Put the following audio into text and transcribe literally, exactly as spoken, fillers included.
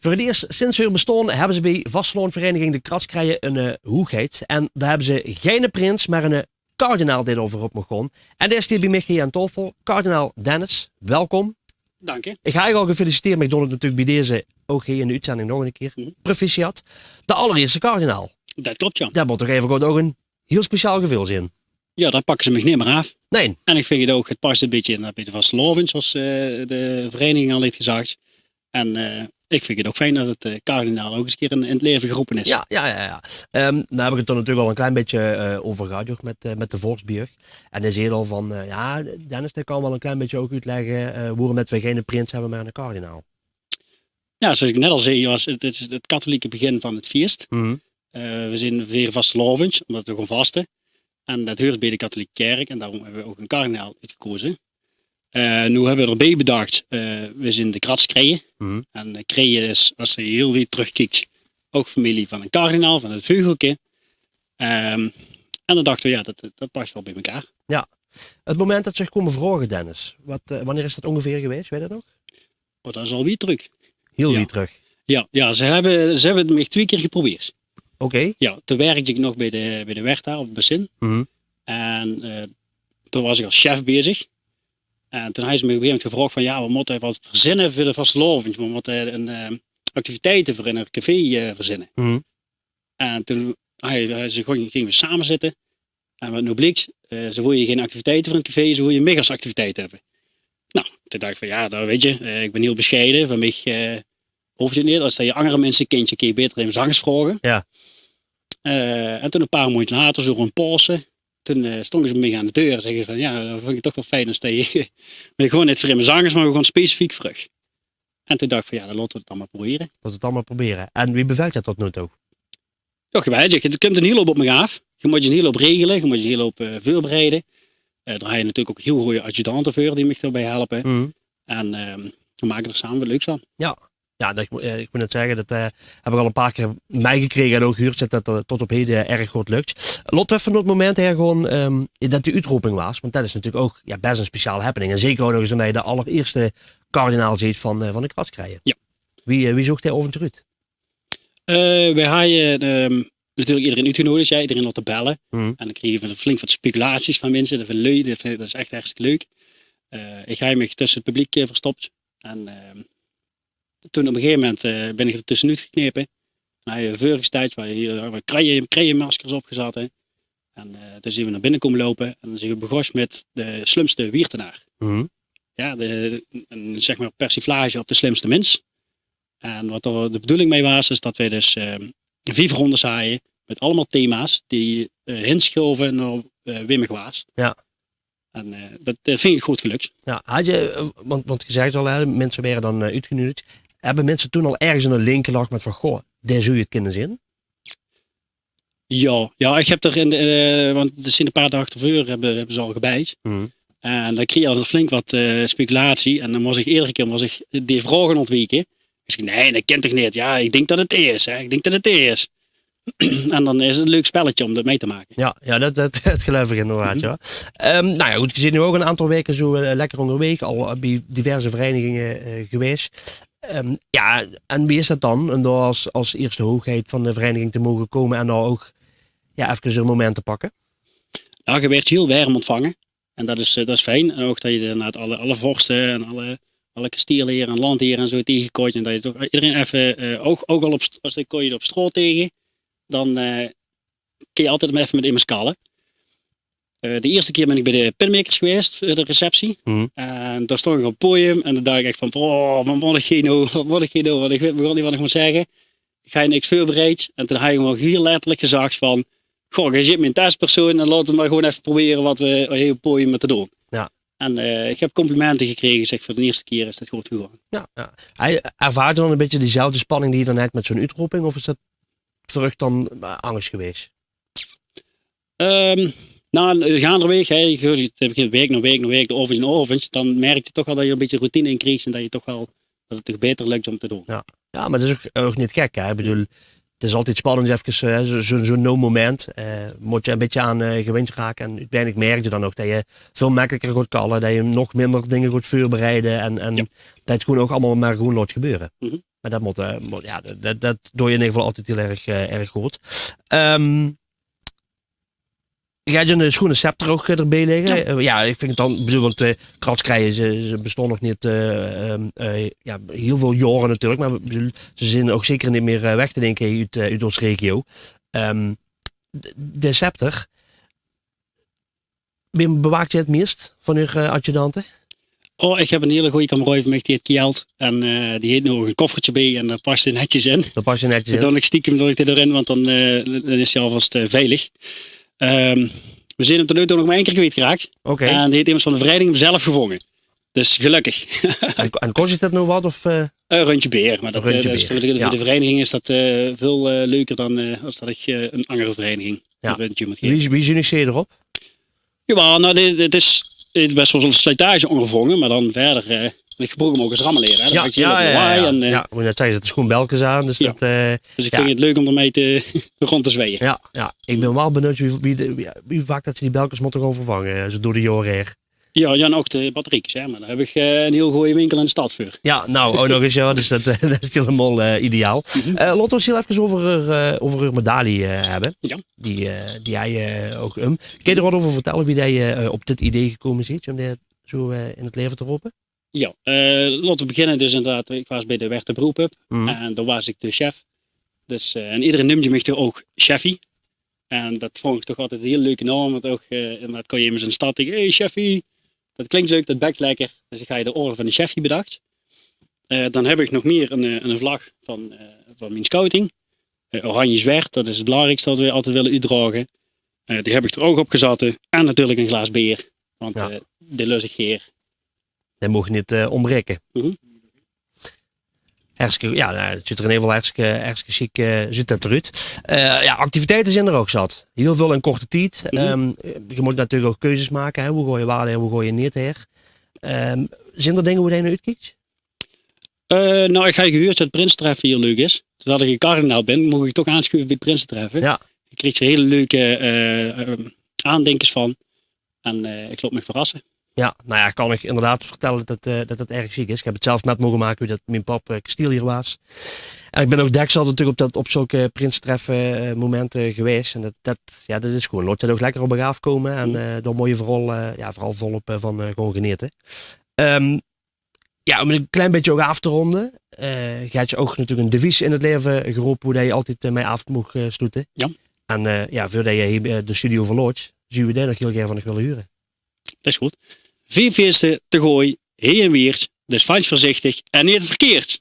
Veur 't iers sinds häör bestaon höbbe ze bie vastelaovesvereiniging De Kratskreie 'n eh, hoegheid. En dao höbbe ze geine prins, mer 'ne eh, kardinaal dae dao veurop maag gaon. En dae is hie bie mich hie aan taofel. Kardinaal Dennis, welkom. Dank je. Ich haw dich al gefeliciteerd, mer ich doon 't natuurlik bie deze ouch hie in de oetzending nog 'ne kier. Proficiat. De allerierste kardinaal. Det klop, jao. Det mót toch effe good ouch 'n hiel speciaal geveul zeen. Jao, dan pakke ze mich neet mier aaf. Nae. En ich vinj 't ouch, 't pas 'n bietje in, eh, bie de vastelaovend, zoals eh, de vereiniging al haet gezag. En eh, ich vinj 't ouch fijn det 't eh, kardinaal ouch ins 'ne kier in, in 't laeve gerope is. Jao, jao, jao. jao. Ehm, noe höb ich 't d'r natuurlik al 'n klein bietje eh, euver gehad, ouch mit, eh, mit de Vors bie uch. En dae zag al van, eh, jao, Dennis, dae kan waal 'n klein bietje ouch oetlègke eh, waorum det v'r geine prins höbbe, mer 'ne kardinaal. Jao, zoals ich net al zag, waas 't, 't, 't katholieke begin van 't fieës. Eh, v'r zeen, v'r viere vastelaovend, ómdet v'r gaon vaste. En det huurt bie de katholieke kèrk en daorum höbbe v'r ouch 'ne kardinaal oetgekoze. Eh, noe höbbe v'r d'rbie bedach, eh, v'r zeen De Kratskreie. En eh, Kreie is, es se hiel wied trökkieks, ouch femilie van 'ne kardinaal, van 't Veugelke. Ehm, en dan dachte v'r, jao, det, det pas waal bie mekaar. Jao. 't Moment det ze uch kome vraoge, Dennis, waat eh, wannieër is det óngeveer gewaes, weit geer det nog? Oh, det is al wied trök. Hiel wied trök. Jao, jao, ze höbbe, ze höbbe mich twieë kier geprobeerd. Oké. Jao, toen wirkde ich nog bie de, bie de Wertha op 't Bassin. En eh, toen waas ich es chef bezig. En toen hawwe ze mich op 'n gegaeve moment gevraog van, jao, v'r mótte waat verzinne veur de vastelaovend. V'r mótte 'n eh, activiteite veur in 't café eh, verzinne. En toen hawwe ze, ginge v'r same zitte. En waat noe bliek, eh, ze wouwe gein activiteite veur in 't café, ze wouwe mich es activiteit höbbe. Noe, toen dach ich van, jao, det weit geer, eh, ich bin hiel besjeie, van mich eh, hoof 't neet. Es det geer anger minse kint, kint geer baeter emes angers vraoge. Jao. Eh, en toen, 'n paar maondj later, zoe rónd Paose, toen eh, stónge ze bie mich aan de deur en zagte ze van, jao, det vinj ich toch waal fijn es det geer mich gewoon neet veur emes angers, mer gewoon specifiek veur uch. En toen dach ich van, jao, dan laote v'r 't dan mer probere. Laote v'r 't dan mer probere. En wie bevèltj det tot noe toe? Jao, geweldig. D'r kump 'n hiel houp op mich aaf. Geer mótj 'n hiel houp regele, geer mótj 'n hiel houp eh, veurbereide. Eh, dao höbs se natuurlik ouch hiel gooj adjudante veur die mich daobie helpe. En ehm, v'r make d'r same get leuks van. Jao. Jao, det, ich, mót- eh, ich mót net zègke, det eh, höb ich al 'n paar kier mitgekrege en ouch gehuuerdj, det det eh, tot op hede erg good luktj. Laote v'r effe nao 't moment haer gaon ehm, det die oetroping waas, want det is natuurlik ouch, jao, bès 'n speciaal happening. En zeker ouch nog ins ómdet geer de allerierste kardinaal zeetj van eh, van de Kratskreie. Jao. Wie eh, wie zoog dae aovendj d'roet? Eh, v'r hawwe ehm, natuurlik ederein oetgeneudigdj, jao, ederein laote belle. En dan kriege v'r flink waat speculaties van minse. Det vinje lui, det vinje, det is ech hartstikke leuk. Eh, ich hawwe mich tösse 't publiek eh, verstopdj. En ehm, toen op 'n gegaeve moment eh, bin ich d'r tössenuut geknepe. En hawwe v'r veurgesteldj, v'r hawwe hiel, v'r hawwe kreie, kreiemaskers opgezat, hè. En eh, toen zeen v'r nao binne kómme loupe en dan zeen v'r begós mit de slumste Wieërtenaer. Jao, de, 'n, zeg mer, persiflage op de slimste mins. En waat d'r de bedoeling mei waas, is det v'r dus eh, vief róndes hawwe mit allemaol thema's die eh, hints gaove nao eh, wae mich waas. Jao. En eh, det eh, vinj ich good gelukt. Jao, haaj geer, eh, want, want geer zagtj al, hè, minse waere dan eh, oetgeneudigdj. Höbbe minse toen al örges 'ne link gelag mit van, goh, dae zouw 't kinne zeen? Jao, jao, ich höb d'r in de, eh, want d'r zeen 'n paar daag d'rveur höbbe, höbbe ze al gebeld. En dan kreeg ich al flink waat eh, speculatie. En dan mós ich edere kier mós ich die vraoge óntwieke. Ich zag, nae, det kint toch neet? Jao, ich dink det 't dae is, hè. Ich dink det 't dae is. En dan is 't 'n leuk spelletje óm det mei te make. Jao, jao, det, det, det geluif ich inderdaad, jao. Ehm, noe jao, good, geer zeetj noe ouch 'n aantal waeke zoe eh, lekker óngerwaeg, al eh, bie diverse vereiniginge eh, gewaes. Ehm, jao, en wie is det dan? Óm dao es, es ierste hoogheid van de vereiniging te moge kómme en dao ouch, jao, efkes 'n moment te pakke? Jao, geer waertj hiel werm óntvange. En det is eh, det is fijn. En ouch det geer inderdaad alle, alle vorste en alle, alle kestielhere en landhere en zoe taegekumtj. En det geer toch ederein effe eh, ouch, ouch al op st-, es geer kumtj op straot taege, dan eh, kins se altied effe mit emes kalle. Eh, de ierste kier bin ich bie de Pinmakers gewaes veur de receptie. En dao stóng ich op 't podium en dan dach ich ech van, oh, waat mót ich hie noe, waat mót ich hie noe? Want ich weit, begós neet waat ich mót zègke. Ich haw niks veurbereidj. En toen haw ich waal hiel letterlik gezag van, goh, geer zeetj mien testpersoon en laote v'r mer gewoon effe probere waat v'r hie op 't podium mótte doon. Jao. En eh, ich höb complimente gekrege, zèk, veur de ierste kier is det good gegange. Jao, jao. Ervaartj geer dan 'n bietje diezelfde spanning die geer dan höbtj mit zoe'n oetroping, of is det veur uch dan eh, angers gewaes? Ehm, noe, gaanderwaeg, hè, geer, geer begintj waek nao waek nao waek, aovendj nao aovendj, dan merktj geer toch waal det geer 'n bietje routine in kriegtj en det geer toch waal, det 't toch baeter luktj óm te doon. Jao. Jao, mer det is ouch, ouch neet gek, hè. Ich bedoel, 't is altied spannend, efkes eh, zoe, zoe, zoe'n noe moment. Eh, mótj geer 'n bietje aan eh, gewindj rake. En oeteindelik merktj geer dan ouch det geer väöl mekkeliker kóntj kalle, det geer nog minder dinger kóntj veurbereide en, en det 't gewoon ouch allemaol mer gewoon laotj gebeure. Mer det mót, eh, mót, jao, det, det, det doon se in eder geval altied hiel erg, eh, erg good. Ehm, Geer höb 'ne sjoene scepter ouch, eh, d'rbie ligke. Jao. Eh, jao, ich vinj 't dan, ich bedoel, want, eh, kratskrieje, ze, ze bestaon nog neet, eh, ehm, eh, jao, hiel väöl jaore natuurlik, mer ich bedoel, ze zeen ouch zeker neet mieë, eh, weg te dinke oet, eh, oet ós regio. Ehm, de, de scepter, wae bewaak 't meist van eur, eh, adjudante? Oh, ich höb 'ne hiele goje kameraod van mich, dae heet Kjeld. En, eh, dae heet noe ouch e koffertje bie en dao pas 'r netjes in. Dao pas 'r netjes in. Dao doon ich stiekem, doon ich dae d'rin, want dan, eh, dan is 'r alvas, eh, veilig. Ehm, veer zeen 'm tot noe toe nog mer ein kier kwietgeraak. Oké. En dae heet emes van de vereiniging zelf gevónje. Dus gelökkig. En, en kos dich det noe get, of, eh? E rundje beer, mer det, eh, det is veur de, veur de vereiniging is det, eh, väöl, eh, leuker dan, eh, es det ich, eh, ein anger vereiniging e rundje mót gaeve. Wie, wie zuunig zeet geer d'rop? Jao, noe, dit, dit is, dit is bès waal zo'n slijtage óngervónge, mer dan wiejer, eh, ich gebroek 'm ouch es rammelere, hè. Jao, jao, jao. En, eh, jao, ich mót net zègke, d'r zitte sjoen belkes aan, dus det, eh, dus ich vinj 't leuk óm d'rmei te, rónd te zwieje. Jao, jao. Ich bön waal benuujd wie, wie, de, wie, wie vaak det ze die belkes mótte gaon vervange, eh, zo door de jaore haer. Jao, jao, en ouch de batteriekes, hè. Mer dao höb ich, eh, ein hiel goje winkel in de stad veur. Jao, noe, ouch nog ins, jao, dus det, eh, det is hielemaol, eh, ideaal. Eh, laote v'r 't hiel efkes euver, eh, euver eur medalie, eh, höbbe. Jao. Die, eh, die höbs se, eh, ouch um. Kins se d'r get euver vertèlle wie det se, eh, op dit idee gekómme bös óm det zo, eh, in 't laeve te rope? Jao, eh, laote v'r beginne dus inderdaad, ich waas bie de Wert Brouwpub en dao waas ich de chef. Dus, eh, en ederein neumde mich toch ouch Cheffie. En det vónj ich toch altied 'ne hiele leuke naom, want ouch, eh, inderdaad kóns se emes in de stad zègke: "Hey, Cheffie." Det klink leuk, det bèk lekker. Dus ich haw de orde van de Cheffie bedach. Eh, dan höb ich nog mieë ein, eh, ein vlag van, eh, van mien scouting. Eh, oranje-zwart, det is 't belangriekste waat v'r altied wille oetdrage. Eh, die höb ich d'r ouch op gezatte. En natuurlik ein glaas beer, want, eh, die lus ich gaer. Det maag neet, eh, óntbreke. Hartstikke, jao, noe, 't zuut d'r in eder geval hartstikke, hartstikke sjiek, eh, zuut det d'roet. Eh, jao, activiteite zeen d'r ouch zat. Hiel väöl in korte tied. Ehm, eh, geer mót natuurlik ouch keuzes make, hè. Wie gaon v'r waal haer, wie gaon v'r neet haer? Ehm, zeen d'r dinger wo se nao oetkieks? Eh, noe, ich haw gehuurd det 't prinsetreffe hiel leuk is. Doordet ich ein kardinaal bön, maag ich toch aansjuve bie 't prinsetreffe. Jao. Ich krieg d'r hiel leuke, eh, ehm, aandinkes van. En, eh, ich laot mich verrasse. Jao, noe jao, kan ich inderdaad vertèlle det, eh, det 't erg sjiek is. Ich höb 't zelf mit moge make, wie det mien pap, eh, kastieler waas. En ich bön ouch dèks altied natuurlik op det, op zulke prinsetreffe, eh, momente gewaes. En det, det, jao, det is sjoen. Laot 't ouch lekker op dich aafkómme en, eh, dao mót se veural, eh, jao, veural volop, eh, van, eh, gaon genete. Ehm, Jao, óm 't ein klein bietje ouch aaf te rónde. Eh, geer höb ouch natuurlik ein devies in 't laeve gerope, wo det se altied, eh, mei aaf moogs, eh, sloete. Jao. En, eh, jao, veurdet se hie, eh, de studio verlaots, zouwe v'r det nog hiel gaer van dich wille hure. Det is good. Veer fieëste te gooj, heen en wieërs, dus vaars veurzichtig en neet verkieërds.